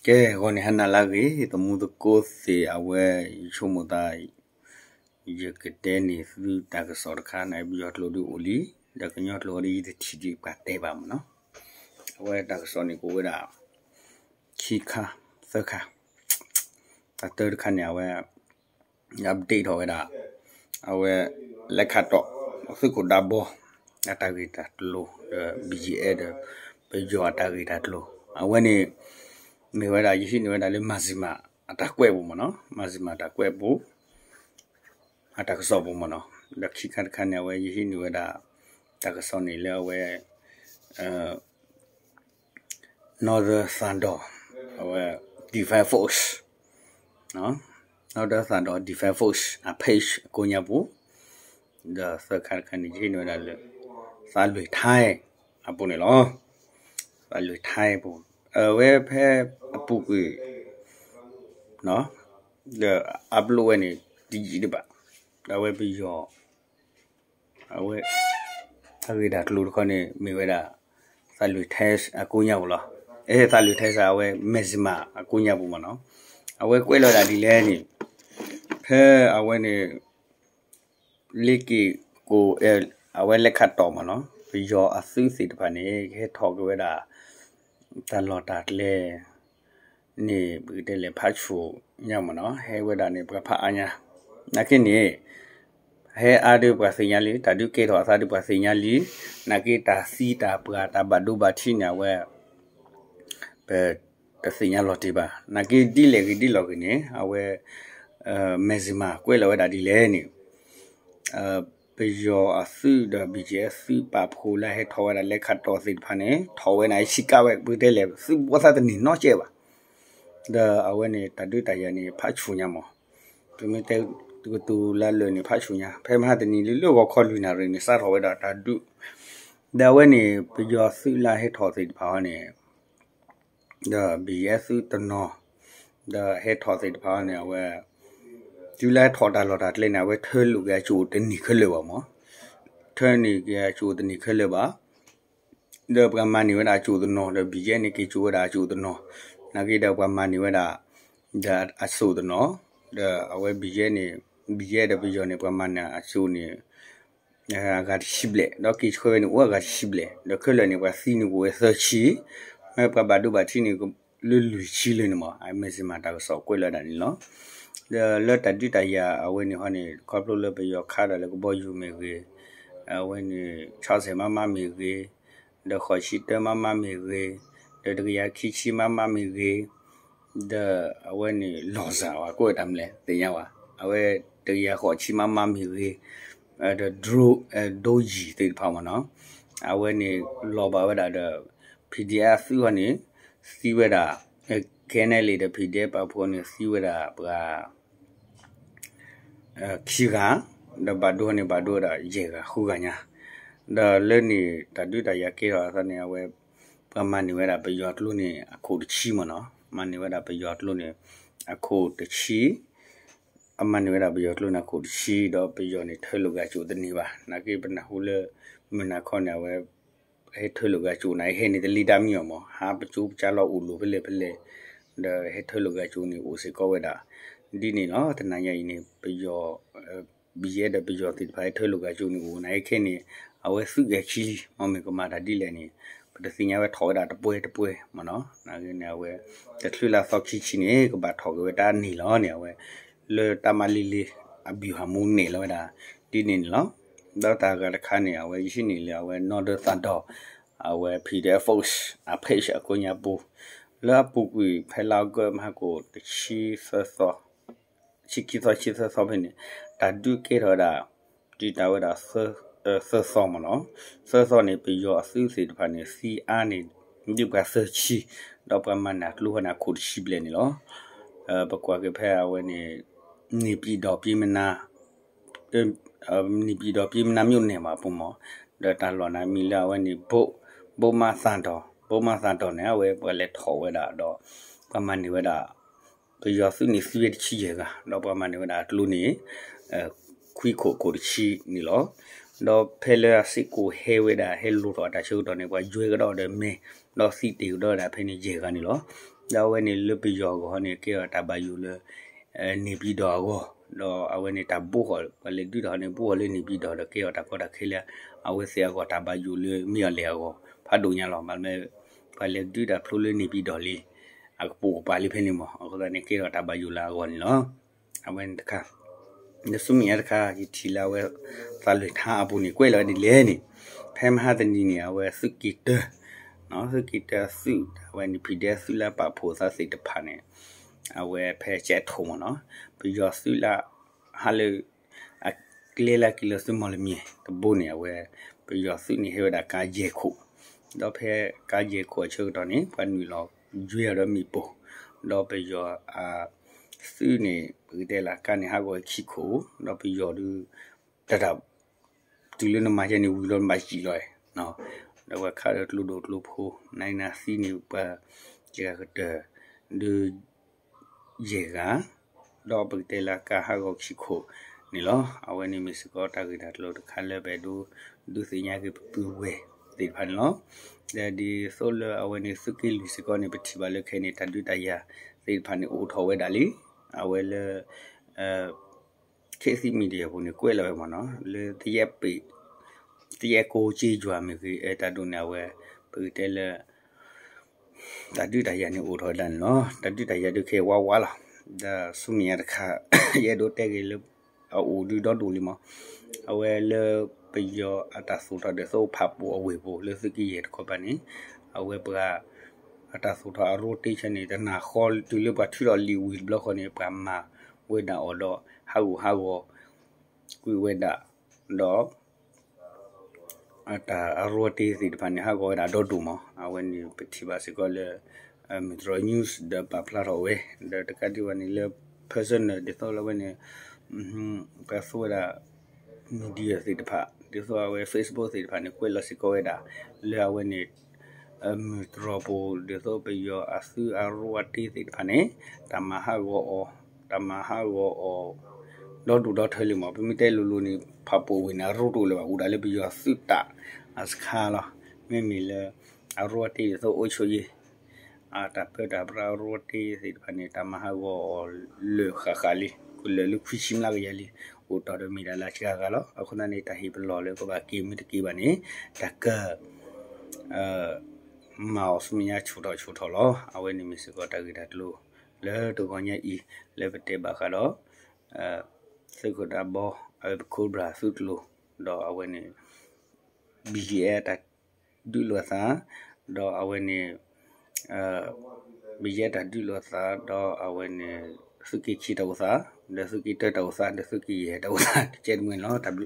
ကဲ ဂီၤန့ၣ်ဟါနၤလၢအဂ့ၤ သမူသကိးသ့ၣ် အဝဲ ယဆိကမိၣ်သး ယကတဲန့ၢ်သုတၢ်ကစီၣ်တခါန့ၣ် ပယီၤကျိာ်ဒုးအိၣ်လံ, ဒီးကညီကျိာ်ဒီးယတထံၣ်ဒံးပှၤတဲဘၣ်မ့ၢ်နီၤ. အဝဲတၢ်ကစီၣ်န့ၣ်ကအိၣ်ဝဲဒၣ် ခံခါ သၢခါ, တၢ်တၢတခါန့ၣ် အဝဲ update ထီၣ်ဝဲဒၣ် အဝဲ လဲၤခးတီၣ် သုးခိၣ်ဒးဘီ အတၢ်ဂ့ၢ်တၢ်ကျိၤ ဒီး ဘံၣ်ယဲၢ်အဲၣ် ဒီး ပယီၤအတၢ်ဂ့ၢ်တၢ်ကျိၤ အဝဲန့ၣ် မ့ၢ်ဝဲဒၣ် ယဟံးန့ၢ်ဝဲဒၣ်လၢ Mizzima အတၢ်ကွဲးပူၤမ့ၢ်နီၤ, Mizzima တၢ်ကွဲးပူၤ အတၢ်ကစီၣ်ပူၤမ့ၢ်နီၤ. ဒီးခံခါတခါန့ၣ် အဝဲယဟံးန့ၢ်ဝဲဒၣ် တၢ်ကစီၣ်န့ၣ်လၢအဝဲ Northern Thandaw အဝဲ Defense Force, Northern Thandaw Defense Force အ page အကိးညါပူၤ, ဒီးသၢခါတခါန့ၣ် ယဟံးန့ၢ်ဝဲဒၣ်လၢ သးလွံၢ်ထဲ အပူၤန့ၣ်လီၤ. သးလွံၢ်ထဲပူၤ အဝဲဖဲအပူၤကွံာ် ဒီး upload ဝဲန့ၣ် တယံာ်ဒံးဘၣ်, ဒီးအဝဲပယီၤ အဝဲ အဂ့ၢ်တၢ်ကျိၤတခီန့ၣ် မ့ၢ်ဝဲဒၣ် သးလွံၢ်ထဲအကိးညါပူၤလီၤ. အဲ သးလွံၢ်ထဲစ့ၢ် အဝဲ Mizzima အကိးညါပူၤမ့ၢ်နီၤ. အဝဲကွဲးလီၤဒၣ်ဒ်လဲၣ်န့ၣ် ဖဲအဝဲန့ၣ် လ့က့ၤကိး အဝဲလဲၤခးတီၣ်မ့ၢ်နီၤ ပယီၤအသုးသ့ၣ်တဖၣ်န့ၣ် ကဟဲထီၣ်က့ၤဝဲဒၣ် တၢ်လီၢ်တၢ်ကျဲ န့ၣ် ပကတဲလဲၣ် ဖးဆူၣ်ညါမ့ၢ်နီၤ ဟဲဝဲဒၣ်န့ၣ် ပှၤဖးအါညါ, နာ်က့န့ၣ် ဟဲအါဒီးပှၤသ့ၣ်ညါလံ, တၢ်ဒုးကဲထီၣ်အသးဒီးပှၤသ့ၣ်ညါလံ, နာ်က့တၢ်သံတၢ်ပှၢ်တၢ်ဘၣ်ဒိဘၣ်ထံးန့ၣ် အဝဲ ပတသ့ၣ်ညါလီၤတံၢ်ဘၣ်. နာ်က့ဒ်လဲၣ်ဂ့ၤဒ်လဲၣ်ဂ့ၤန့ၣ် အဝဲ Mizzima ကွဲးလီၤဝဲဒၣ်ဒ်လဲၣ်န့ၣ် ပယီၤအသုးဒီး ဘံၣ်ယဲၢ်သုးပာ်ဖှိၣ်လၢဟဲထီၣ်ဝဲဒၣ်လဲၤခးတီၣ်သ့ၣ်တဖၣ်န့ၣ် ထီၣ်ဝဲန့ၣ်ဆံးကါဝဲ ပကတဲလဲၣ် သုးဘီသးတန့ၢ်နီတစဲးဘၣ်. ဒီးအဝဲန့ၣ် တၢ်ဒုးတၢ်ယၤန့ၣ် ဖးဆူၣ်ညါမး, ပမ့ၢ်တဲတကတိၤလၢလၢာ်န့ၣ် ဖးဆူၣ်ညါ, ဖဲမဟါတနံၤလၢလၢဂီၤခီလွံၢ်နၣ်ရံၣ်န့ၣ် စးထီၣ်ဝဲဒၣ်တၢ်ဒုး, ဒီးအဝဲန့ၣ် ပယီၤသုးလၢဟဲထီၣ်သ့ၣ်တဖၣ်အံၤန့ၣ် ဒီး ဘံၣ်ယဲၢ်သုးတနီၤ, ဒီးဟဲထီၣ်သ့ၣ်တဖၣ်အံၤန့ၣ် အဝဲ တုၤလၢဟဲထီၣ်တၢ်လီၢ်တၢ်ကျဲန့ၣ် အဝဲထၢလိာ်က့ၤအစိၣ်တန့ၢ်ခဲလၢာ်ဘၣ်မး, ထၢန့ၢ်က့ၤအစိၣ်တန့ၢ်ခဲလၢာ်ဘၣ်. ဒီးပှၤမၤန့ၢ်ဝဲဒၣ်အစိၣ်တနီၤ, ဒီး ဘံၣ်ယဲၢ်န့ၣ် က့ၤစိာ်ဝဲဒၣ်အစိၣ်တနီၤ, နာ်က့ဒီးပှၤမၤန့ၢ်ဝဲဒၣ် ဒီးအစိၣ်တနီၤ, ဒီးအဝဲ ဘံၣ်ယဲၢ်န့ၣ် ဘံၣ်ယဲၢ်ဒီးပယီၤန့ၣ် ပှၤမၤန့ၢ်အစိၣ်န့ၣ် အဂၤတဆံဘျဲၣ်, ဒီးက့ၤဆှၢဝဲန့ၣ်အိၣ်အဂၤတဆံဘျဲၣ်, ဒီးခဲလၢာ်န့ၣ် ပှၤသံန့ၣ်ကအိၣ်ဝဲသၢဆံ, မ့ၢ်ပှၤဘၣ်ဒိဘၣ်ထံးန့ၣ် လၢလွံၢ်ဆံလၢာ်န့ၣ်မး, အ Mizzima တၢ်ကစီၣ်ကွဲးလီၤဒၣ်န့ၣ်လီၤ. ဒီးလၢတၢ်ဒုးတၢ်ယၤအဝဲန့ၣ်ဟီန့ၣ် ခီဖျိလၢပယီၤခးဒီးလၢကဘီယူၤမ့ၢ်ဂ့ၤ, အဝဲန့ၣ် ခြောက်ဆယ် မမ မ့ၢ်ဂ့ၤ, ဒီး ဃိးဆံတၢ မမ မ့ၢ်ဂ့ၤ, ဒီး တစ်ရာခံဆံ မမ မ့ၢ်ဂ့ၤ, ဒီးအဝဲန့ၣ် လီၤစၢ်ဝဲ ကိးဝဲတၢ်မနုၤလဲၣ် သ့ၣ်ညါဝဲ, အဝဲ တစ်ရာ ဃိးဆံ မမ မ့ၢ်ဂ့ၤ, ဒီး drone ဒိယံၤသ့ၣ်တဖၣ်မ့ၢ်နီၤ, အဝဲန့ၣ် လီၤဘၣ်ဝဲဒၣ်ဒီး PDF သုးဟီန့ၣ် သံဝဲဒၣ် KNLA ဒီး PDF ပာ်ဖှိၣ်န့ၣ် သံဝဲဒၣ်ပှၤ ခံဂၤ, ဒီးဘၣ်ဒိန့ၣ် ဘၣ်ဒိဝဲဒၣ်ယဲၢ်ဂၤ ဃုဂၤညါ, ဒီးလၢန့ၣ် တၢ်ဒုးတၢ်ယၤကဲထီၣ်အသးန့ၣ် အဝဲ ပှၤမၤန့ၢ်ဝဲဒၣ်ပယီၤကျိန့ၣ် အခိၣ်တဆံမ့ၢ်နီၤ, မၤန့ၢ်ဝဲဒၣ်ပယီၤကျိန့ၣ် အခိၣ်တဆံ, အမၤန့ၢ်ဝဲဒၣ်ပယီၤကျိန့ၣ် အခိၣ်တဆံ ဒီးပယီၤန့ၣ် ထၢလိာ်က့ၤအစိၣ်တန့ၢ်ဘၣ်. နာ်က့ပနၢ်ဟူလၢ မုၢ်နၤခီန့ၣ် အဝဲ ဟဲထၢလိာ်က့ၤအစိၣ်န့ၣ် ဟဲန့ၣ်တလံတၢ်မံၤအီၤမး ဟးပစိပစးလီၤအိၣ်လိာ်ဖဲလဲၣ်ဖဲလဲၣ်, ဒီးဟဲထၢလိာ်က့ၤအစိၣ်န့ၣ် အိၣ်စ့ၢ်ကီးဝဲဒၣ် ဒ်န့ၣ်လီၤ. တနၤညါအံၤန့ၣ် ပယီၤ ဘံၣ်ယဲၢ်ဒီးပယီၤသ့ၣ်တဖၣ် ဟဲထၢလိာ်က့ၤအစိၣ်န့ၣ် အိၣ်နာ်က့ခဲန့ၣ် အဝဲသုးက့ၤခံလံ မ့မ့ၢ်ကမၤတၢ်ဒ်လဲၣ်န့ၣ် ပတသ့ၣ်ညါဝဲထီၣ်ဝဲဒၣ်တပှဲၤတပှဲၤမ့ၢ်နီၤ. နာ်က့န့ၣ် အဝဲ တချုးလၢအသီခံဆံန့ၣ် ကဘၣ်ထီၣ်က့ၤဝဲတၢ်န့ၣ်လီၤန့ၣ် အဝဲ လၢတၢ်မၤလံလံ အဘံၣ်ဟးမူန့ၣ်လီၤဝဲဒၣ် ဒ်န့ၣ်န့ၣ်လီၤ. ဒီးတၢ်ဂၤတခါန့ၣ် အဝဲယဟံးန့ၢ်လၢအဝဲ Northern Thandaw အဝဲ PDF Force အ page အကိးညါပူၤ လၢအပူၤကွံာ်ဖဲလါအီကူးမဟါကိၣ် တဆံသၢသီ ဆံခံသီ ဆံသၢသီဖဲန့ၣ် တၢ်ဒုးကဲထီၣ်ဝဲဒၣ် တုၤတၢ်ဝဲဒၣ် သၢသီမ့ၢ်နီၤ. သၢသီန့ၣ် ပယီၤအသုးသ့ၣ်တဖၣ်န့ၣ် သံအါန့ၢ် ဒုးပှၤသၢဆံ ဒီးပှၤမၤန့ၢ်အကျိဟီန့ၣ် အခိၣ်တဆံဘျဲၣ်န့ၣ်လီၤ. ပကွၢ်က့ၤဖဲအဝဲန့ၣ် နေပြည်တော် ပြည်မနာ နေပြည်တော် ပြည်မနာမြို့နယ် မ့ၢ်အပူၤမး ဒီးတၢ်လီၢ်န့ၣ်မံၤလၢအဝဲန့ၣ် ဗိုလ်မှူးသန်းတော် ဗိုလ်မှူးသန်းတော်န့ၣ် အဝဲပှၤလဲၤထီၣ်ဝဲဒၣ်ဒီး ပှၤမၤန့ၢ်ဝဲဒၣ် ပယီၤသုးန့ၣ်သံဝဲတဆံယဲၢ်ဂၤ ဒီးပှၤမၤန့ၢ်ဝဲဒၣ်အကျိန့ၣ် ခွံခိၣ်ခိၣ်တဆံန့ၣ်လီၤ. ဒီးဖဲလၢအစ့ၢ်ကီးဟဲဝဲဒၣ် ဟဲလိၣ်ထီၣ်အတၢ်ဆၢကတီၢ်န့ၣ် ပှၤယွဲကဒီးဒီးမဲာ် ဒီးသံတ့ၢ်ကဒီးဝဲဒၣ်ဖဲန့ၣ်ယဲၢ်ဂၤန့ၣ်လီၤ. ဒီးအဝဲန့ၣ်လၢပယီၤအဂီၢ်န့ၣ် ကဲအီၤတၢ်ဘၣ်ယိၣ်လၢ န့ၣ်ပၠံၣ်တီၣ်အဂီၢ်, ဒီးအဝဲန့ၣ်တၢ်ဘိးဃီၤ ပှၤလဲၤဒုးတၢ်ဟီန့ၣ် ဘိးဃီၤလၢန့ၣ်ပၠံၣ်တီၣ်ဒီးကဲအီၤတၢ်ကီတၢ်ခဲလၢ အဝဲသ့ၣ်အဂီၢ်တၢ်ဘၣ်ယိၣ်လၢမ့ၢ်အီၤလဲၣ်အဂီၢ် ဖးဒိၣ်ညါလီၤ. မ့ၢ်လၢ ပှၤလဲၤဒုးတၢ်ဖျိလၢန့ၣ်ပၠံၣ်တီၣ်လံ အကပိာ်ကပၤလံဖဲန့ၣ်မး အဃိသတးန့ၣ် ကဲထီၣ်တၢ်ဘၣ်ယိၣ်လၢအဂီၢ်န့ၣ်လီၤ. အဝဲန့ၣ်တခါ ဒီးဆူမဲာ်ညါတခါ ယထံၣ်လၢအဝဲ သးလွဲၢ်ထါအပူၤန့ၣ် ကွဲးလီၤဝဲဒ်လဲၣ်န့ၣ်, ဖဲမဟါတနံၤန့ၣ် အဝဲသုးက့တၢ သုးက့တၢအသုး အဝဲန့ၣ် PDF သုးလၢပာ်ဖှိၣ်သးသ့ၣ်တဖၣ်န့ၣ် အဝဲဖဲကဲးထိၣ်မ့ၢ်နီၤ ပယီၤသုးလၢ ဟးလၢ အကျဲလၢက့ၤလၢသုးမီၢ်လမၠဲၣ်တဘိန့ၣ် အဝဲ ပယီၤသုးန့ၣ်ဟဲဝဲဒၣ်ကါယဲၢ်ခိၣ်, ဒီးဖဲကါယဲၢ်ခိၣ်အဆၢကတီၢ်န့ၣ် ပှၤနုာ်လီၤယွဲအီၤဒီးမ့ၣ်ပိၢ်, ဒီးပယီၤအ သုးန့ၣ် ပကတဲလၢကါန့ၣ်ဟးဂီၤခံခိၣ်, ဒီးပယီၤဒုး တၢ်တၢ် တုၤလၢနမၤယဲန့ၣ်ဝံၤလီၤနဘၣ်စံၣ်လီၤ, ဒီးပှၤခးဒီးကျိဒိၣ်ကျိဖိ နါနါသံန့ၣ် ပှၤက့ၤဂၤကတၢၢ် ဒုး ယဲၢ်ဂၤ, ဒီးပကတဲလၢကါဟးဂီၤခံခိၣ်န့ၣ်လီၤ. အဝဲန့ၣ်မ့ၢ်စ့ၢ်ကီးတၢ်ဂ့ၢ်တၢ်ကျိၤတခါလၢပအဲၣ်ဒိး ဒုးသ့ၣ်ညါက့ၤပပုၢ်ဝဲၢ်သ့ၣ်တဖၣ်န့ၣ်လီၤ. ဒီးဒ်သိးလၢအဝဲန့ၣ်သုးက့လွံၢ်စ့ၢ်ကီးန့ၣ် ပထံၣ်ဘၣ်လၢခဲအံၤန့ၣ် တၢ်ဒုးတၢ်ယၤသ့ၣ်တဖၣ်န့ၣ်အိၣ်ထီၣ်ဝဲဒၣ်လံ. အဝဲလၢ ခေတ်သစ် Media ပူၤန့ၣ် ကွဲးလီၤဝဲမ့ၢ်နီၤ လၢ သယဲၣ်ကိက့ယွၤမ့ၢ်ဂ့ၤ အဲၣ်တၢ်ဒိၣ်န့ၣ် အဝဲ ပကတဲလၢ တၢ်ဒုးတၢ်ယၤန့ၣ်အိၣ်ထီၣ်ဝဲဒၣ်န့ၣ်လီၤ. တၢ်ဒုးတၢ်ယၤဒုးကဲဝးဝးလီၤ. ဒီးဆူမဲာ်ညါတခါ ယအဲၣ်ဒိးတဲဂ့ၤလၢ အအိၣ်ဒုးဒီဒိၣ်လံမး, အဝဲလၢပယီၤအတၢ်သိၣ်ထီၣ်ဒ်သိးဖၣ်ပူၣ်အဝ့ၢ်ပူၤ လၢသုးက့ယဲၢ်တခီပၤန့ၣ် အဝဲပှၤ အတၢ်သိၣ်ထီၣ်အရိတ့ဆၢန့ၣ် တနၢ်ဃီတုၤလၢပှၤထုးထီၣ်လံာ်ဝံၤတဘျီဃီန့ၣ် ပှၤမၤဝဲဒၣ်အီၤဒီး ဟးဂူာ်ဟးဂီၤ ကွံာ်ဝဲဒၣ် ဒီး အတၢ်အရိတ့သ့ၣ်တဖၣ်န့ၣ် ဟးဂီၤဝဲဒၣ်ဒီဒိၣ်မး. အဝဲန့ၣ်ပထံၣ်ဘၣ်စ့ၢ်ကီးလၢ Metro News ဒီးပာ်ဖျါထီၣ်ဝဲ ဒီးတကးဒံးဘၣ်န့ၣ်လၢ personal ဒ်သိးလၢအဝဲန့ၣ် ပှၤသိးဝဲဒၣ် media သ့ၣ်တဖၣ် ဒ်သိးအဝဲ Facebook သ့ၣ်တဖၣ်န့ၣ် ကွဲးလီၤစ့ၢ်ကီးဝဲဒၣ် လၢအဝဲန့ၣ် မုၢ်တြီၢ်ပူၤ ဒ်သိးပယီၤအသုးအရိအတ့သ့ၣ်တဖၣ်န့ၣ် တၢ်မၤဟးဂီၤအီၤ တၢ်မၤဟးဂီၤအီၤ ဒီဒူၣ်ဒီထၢလံမး. ပမ့ၢ်တဲလိၤလိၤန့ၣ် ဖၣ်ပူၣ်ဝ့ၢ်န့ၣ် အရိတအိၣ်လၢၤဘၣ် အိၣ်ဒၣ်လၢပယီၤသုးတၢ်အစခါလီၤ. မ့မ့ၢ်လၢ အရိအတ့ဒ်သိးအိၣ်ဆိးယ့ၢ် အတၢ်ပၢတၢ်ပြးအရိအတ့သ့ၣ်တဖၣ်န့ၣ် တၢ်မၤဟးဂီၤအီၤလၢာ်ဃၣ်ဃၣ်လံ ကလၢာ်လၢခွံဆံမျးကယၤလံ အိၣ်တီၢ်ဒီးမ့ၢ်ဒၣ်လၢအစှၤဂၤလီၤ. အဃိသတးန့ၣ် တၢ်ဟ့ၣ်ပလီၢ်လၢပဘၣ်က့ၤမ့ၢ်တက့ၤဘၣ်န့ၣ် တၢ်က မၤအီၤဆူမဲာ်ညါဆူၣ်ထီၣ်ဆူၣ်ထီၣ်လီၤ. အဝဲန့ၣ်မ့ၢ်စ့ၢ်ကီးတၢ်ဂ့ၢ်တၢ်ကျိၤ လၢတဂီၤညါအံၤ လၢပတဲဘၣ်ဃးဒီး သုးခိၣ်ဒးဘီ အဝဲပ Cobra သုးကျိၤ ဒီးအဝဲန့ၣ် ဘံယဲၢ်တၢ်ဒုးလိာ်သး ဒီးအဝဲန့ၣ် ဘံယဲၢ်တၢ်ဒုးလိာ်သး ဒီးအဝဲန့ၣ် သုးက့ခံတၢ်အိၣ်သး ဒီးသုးက့တၢတၢ်အိၣ်သး ဒီးသုးက့ယဲၢ်တၢ်အိၣ်သး တကဲတမှဲၤလီၤ.